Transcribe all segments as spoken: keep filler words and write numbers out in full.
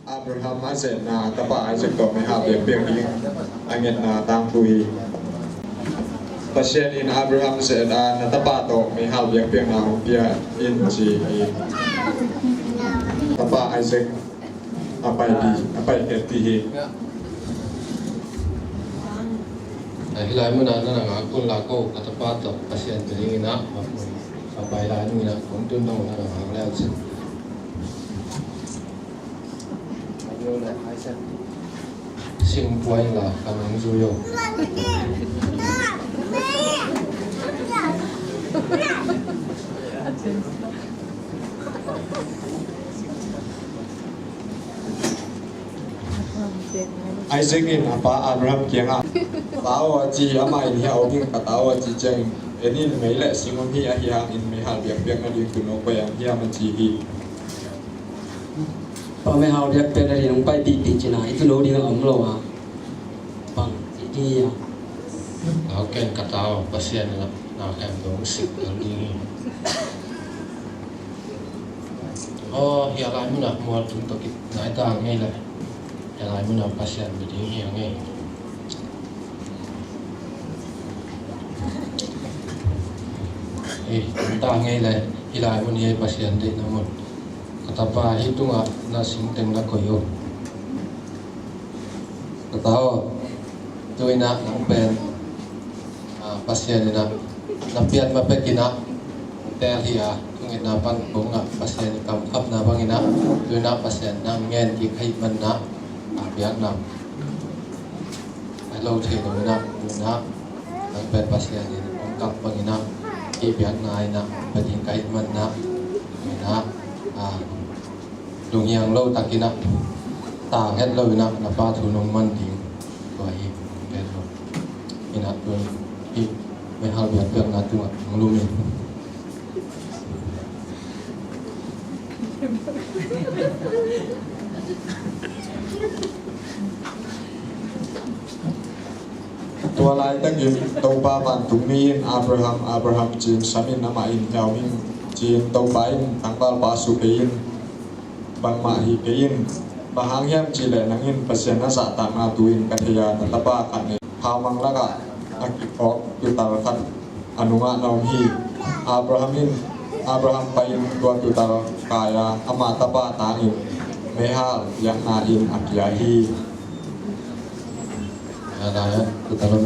Abraham a ze-etna tapa Isaac tawh meihal biakpiak ding a ngetna tangthu hi. Pasian in Abraham ze-et a, na tapa tawh meihal biakpiakna hong pia in ci hi. Tapa Isaac a pai hi, a pai hi. Hih lai munah na na ngak un la ko, ka tapa tawh Pasian bia dingin ah, a pai lai munah kong tun dong na na ngak leu cin. Sing puai la ka nung zui o. Isaac in a pa Abraham kiangah, "Pa aw," a ci hi. Amah in, "Hiah om ing, ka ta aw," a ci ciangin, "En in, mei le sing om hi, ahi hangin meihal biakpiak nading tuuno koi ang hiam?" a ci hi. Pa meihal biakpiak nading hong paipih pih cin a, i tuuno ding a om lo a, bang ci ding hiam? Lau ken ka ta aw, Pasian in na khempeuh hong sik ding hi. Aw, hih lai munah mual tung tawh kip nai ta ngei le. Hih lai munah Pasian bia ding hi a ngei. Ei, tung ta ngei le. Hih lai mun hi Pasian deihna mun. Ka tapa hih tungah na sing teng la koi o. Ka ta aw, tu-in ah nang pen, ah, Pasian in ah na pian ma pek in ah teel hi a, thungetna pan kong ah Pasian i kamkhapna bangin ah, tu-in ah Pasian nang ngen kik ahih manin ah, ah, biakna a lo thei lo in ah, tu-in ah nang pen Pasian in hong kap bangin ah, i biakna in ah, pa ding ka hih manin ah, tu-in ah, ah, lunghiang lo takin ah, ta het lo in ah, na pa thu nong man ding tua hi. Tua hi in ah, tua hi. Meihal biakpiakna tungah hong lum in. Tua laitakin Topa vantungmi in, "Abraham, Abraham," ci-in sam in, amah in, "Hiah om ing," ci-in, Topa in, "Tangvalpa suh kei in, bangmah hih kei in. Bang hang hiam cih leh nang in Pasian na zahtakna tu-in ka thei a, na tapa khat nei, khaumang lakah a kikhawk tuutal khat a nungah na om hi." Abraham in, Abraham pai-in tua tuutal kai a, ama tapa tangin meihal biakna-in a kia hi. Ala ya, tuutal om.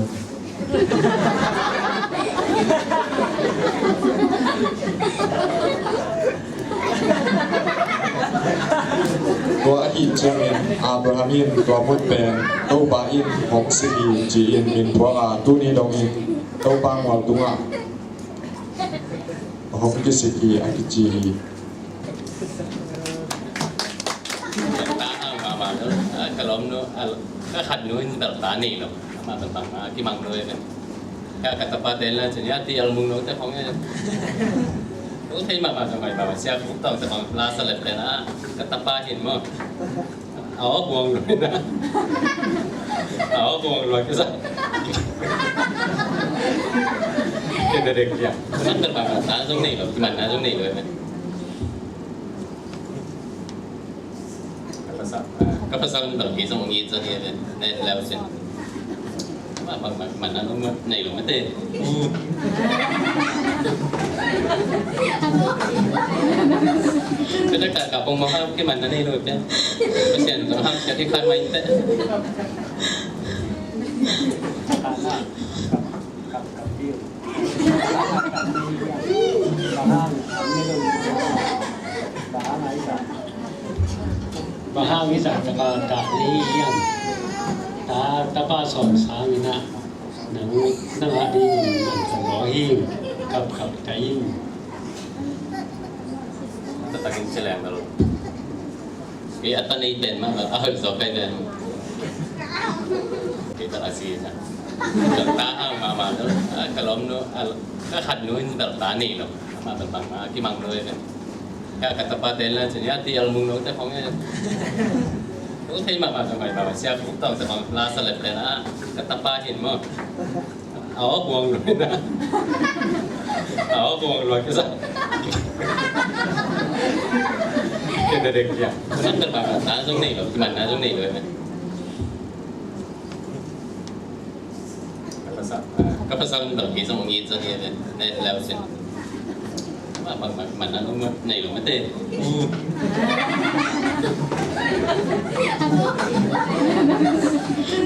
Tua ahih ciangin Abraham in tua mun pen Topa in hong sik hi ci-in min phuak a, tuni dongin Topa mual tungah hong kisik hi a kici hi. Ka ta hang mahmah lo, a, ka lawmnu, a, ka khatnu in bel ta nei lo. Amah bel bang, a, kimang lo e. Ka, ka tapa te la cin, ya ti al mung lo te khong e. Ko thei mahmah, ka mai mahmah, sia kuk tawng te khong la sa lep le na. Ka tapa hin maw. A aw buang lo na. A aw buang lo ka sa. Ke da dek ya. Ka ta bel bang, ta zong nei lo, kiman na zong nei lo e. Ka pasal, ka pasal bel kei zong it zong it, ne lau sin. Ma bang, bang, man na lo ma, nei lo mate. Ka ta ka, ka pong ma ha, kiman na nei lo te. Pasian zong ha, ka ti khan mai te. Bang hang i zahtak a dah ni hiam? Ta, tapa sawm sangin ah, nang, nang a dingin nang ka zaw hi, kapkap ta in. Tatakin ci leng lo. Kei a ta nei pen mah, a hoih zaw kai pen. Kei ta a si sa. Ka ta hang mahmah lo, a, ka lawmnu, a, ka khatnu in bel ta nei lo. Amah bel bang, a, kimang lo e pen. Ka, ka tapa te la cin, ya ti al mung lo te khong e. Ko thei mahmah, ka mai mahmah, sia kuk tawng te khong la sa lep le na. Ka tapa hin maw. A aw buang lo na. A aw buang lo ka sa. Ka pasal, ah, ka pasal in dong hi zong it zong hi ve, ne lau sin. Ma, ma, ma, man na lo ma, nei lo ma te.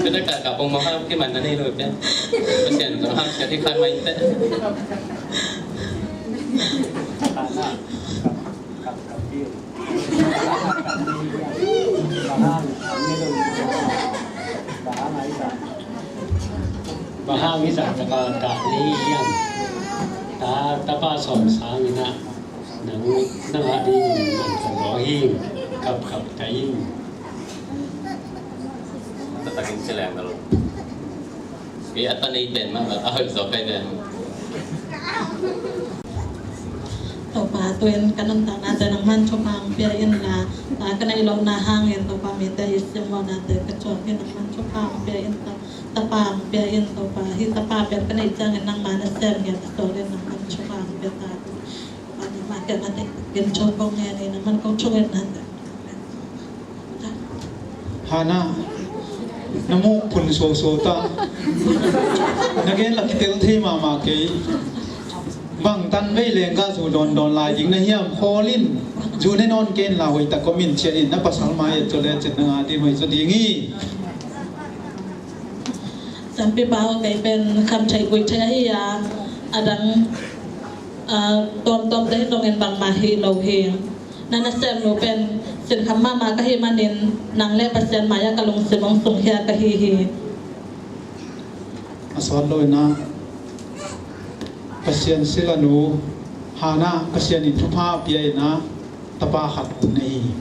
Ka ta ka, ka pong ma ha, ki man na nei lo te. Pasian zong ha, ka ti khan mai te. Bang hang hiam, tapa kah ni hiam? Ta, tapa sawm sang in ah, nang, nang a ding man ka lo hi, kap kap ta in. Tatakin silang ka lo. Ei, a ta nei pen mah, a hoih zaw kai pen. Topa, tu-in ka nuntaknate nangman thupha hong pia in la, a, ka neih lohna hangin Topa, mite i simmawhnate ka thuak in, nangman thupha hong pia in, ta, tapa hong pia in Topa, hih tapa pen ka neih ciangin nangma nasem hi a, ka sawlin nangman thupha hong pia ta. Topa, nangmah kiang ah teh kin thu kong ngen hi, nangman kong thungetnate. Hana, na muk phun sawsaw ta. Na gen la kitel thei mahmah kei. Bang tan vei leng ka zu dawndawn lai ding na hiam? Khawl in, zu ne nawn kei in la, hoihtak kong min ciah in, na pasal mai et zaw lecin na nga ding hoih zaw ding hi. Sampipa aw, kei pen kham theih guih theih ahi a, a dang, a, tuamtuamte hi zongin bangmah hi lo hi. Na nasem nu pen sinkham mahmah ka hih manin nang le Pasian mai-ah ka lungsim hong sungkhia ka hi hi. A sawt lo in ah Pasian sila nu Hana, Pasian in thupha a pia in ah tapa khat hong nei hi.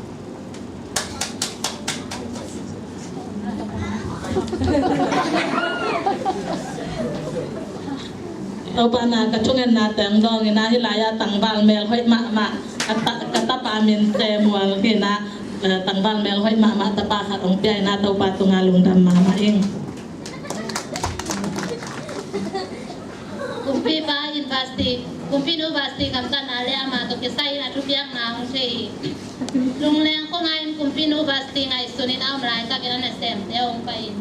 Topa, na ka thungetna teng dawng in ah, hih lai-ah tangval melhoih mahmah, ka ta, ka tapa min Samuel hi in ah, eh, tangval melhoih mahmah tapa khat hong pia in ah, Topa tungah lungdam mahmah ing. Kumpipa in Vasti, Kumpinu Vasti kamtanna le amah tawh kisai in a thupiakna hong thei hi. Lungleng khuangai in Kumpinu Vasti ngaihsun in a om laitakin a nasemte hong pai in.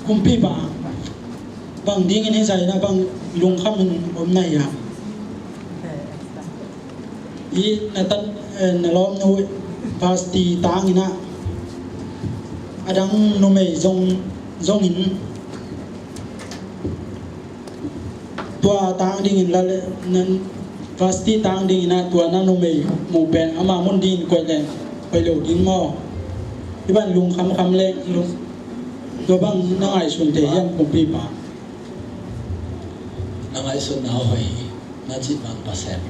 Kumpipa, bang dingin hih zah in ah bang lungkham in om na hiam? Hih na tat, eh, na lawmnu Vasti tang in ah, a dang numei zong, zongin tua tang dingin la le, na, Vasti tang dingin ah tua na numei muh pen ama mun dingin koih le, koih lo ding maw? Hih bang lungkhamkham le, lung, tua bang na ngaihsun thei hiam, Kumpipa? Na ngaihsutna hoih hi, na cih bang Pasian.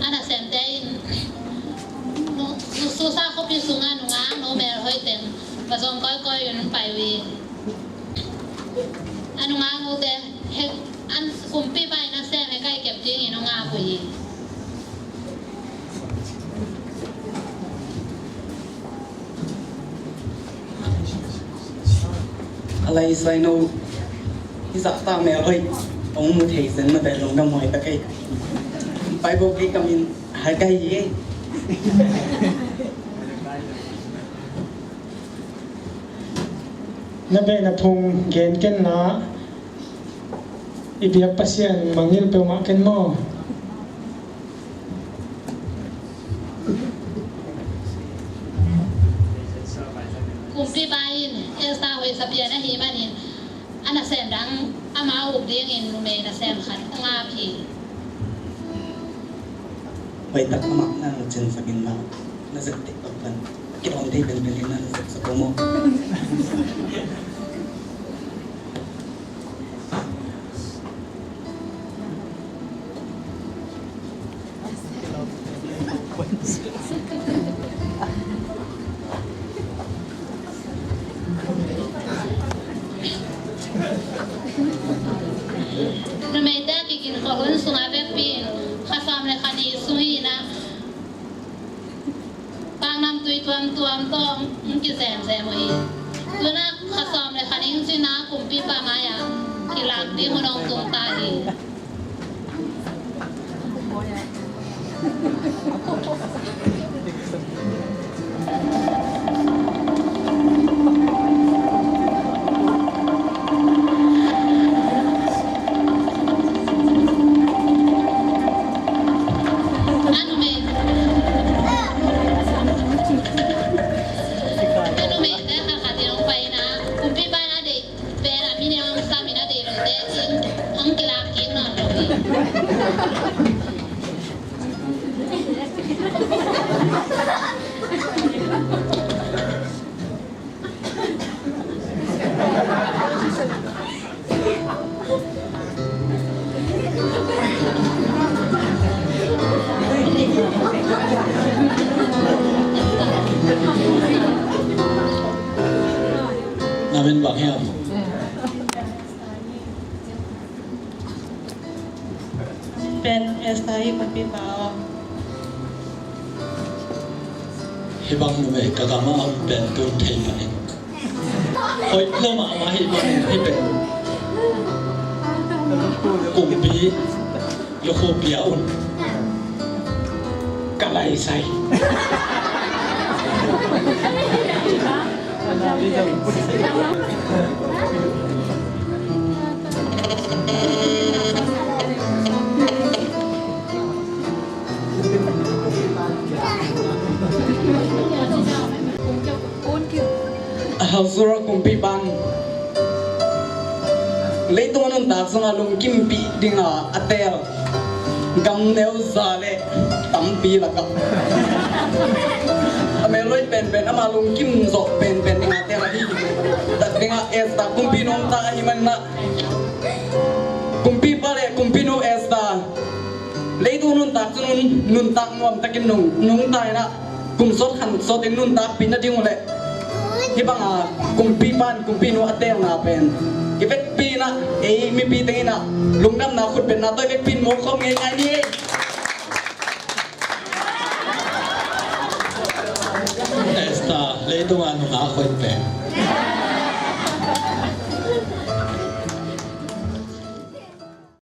A nasemte in, nu, nu Susa khuapi sungah nungak nu melhoih teng va zong kawikawi un pai uh hi. A nungak nute, he, an, Kumpipa in a sem he kai kep dingin hong ap uh hi. A lai sai no, hih zah ta melhoih hong mu thei zen mah teh lungdam huai ta kei. Bible kei kam in hai kai hi. Na beh na phung gen ken la, i biak Pasian mangngilh peuhmah ken maw? Kumpipa in Esther hoihsa pian ahih manin a nasem dang ama uk dingin numei nasem khat hong ap hi. Hoihtak amah na cinsak in la, na zep tiktok pan kidawm thei penpen in na zepsak ko maw? Numeite a kiginkhol hun sungah vekpi in kha sawm le kha nih sung hi-in ah, paknamtui tuamtuam tawh hong kizemzem uh hi. Tu-in ah kha sawm le kha nih hong cih in ah kumpipa mai-ah kilak ding hun hong tung ta hi. A numei, a numeite khat khat in hong pai-in ah kumpipa in a deih pen a mi nih hong sam in, a deih lote in hong kilak kik nawn lo hi. Na min bang hiam? Pen Esther hi, kumpipa aw. Hih bang numei ka gam ah om pen tun thei pah ing. Hoih lo mahmah hi bang hi pen. Kumpi lukhu pia un. Ka laisai. Ahasuera kumpipa in leitung a nuntak sungah lungkimpih dinga a teel gamneu za le tampi lakah a melhoih penpen, ama lungkim zawh penpen dinga a teel ahi tak dingah Esther kumpinu hong tak ahih manin ah, kumpipa le kumpinu Esther, leitung nuntak sung nuntak nuamtakin nung, nungta in ah, kum sawt khan sawtin nuntakpih nading uh leh, hih banga kumpipa in kumpinu a teelna pen i vekpi in ah, ei mipi teng in ah lungdamna khutbetna tawh i vekpi in muak khawm ngeingai ni ei. Esther, leitung a nungak hoih pen.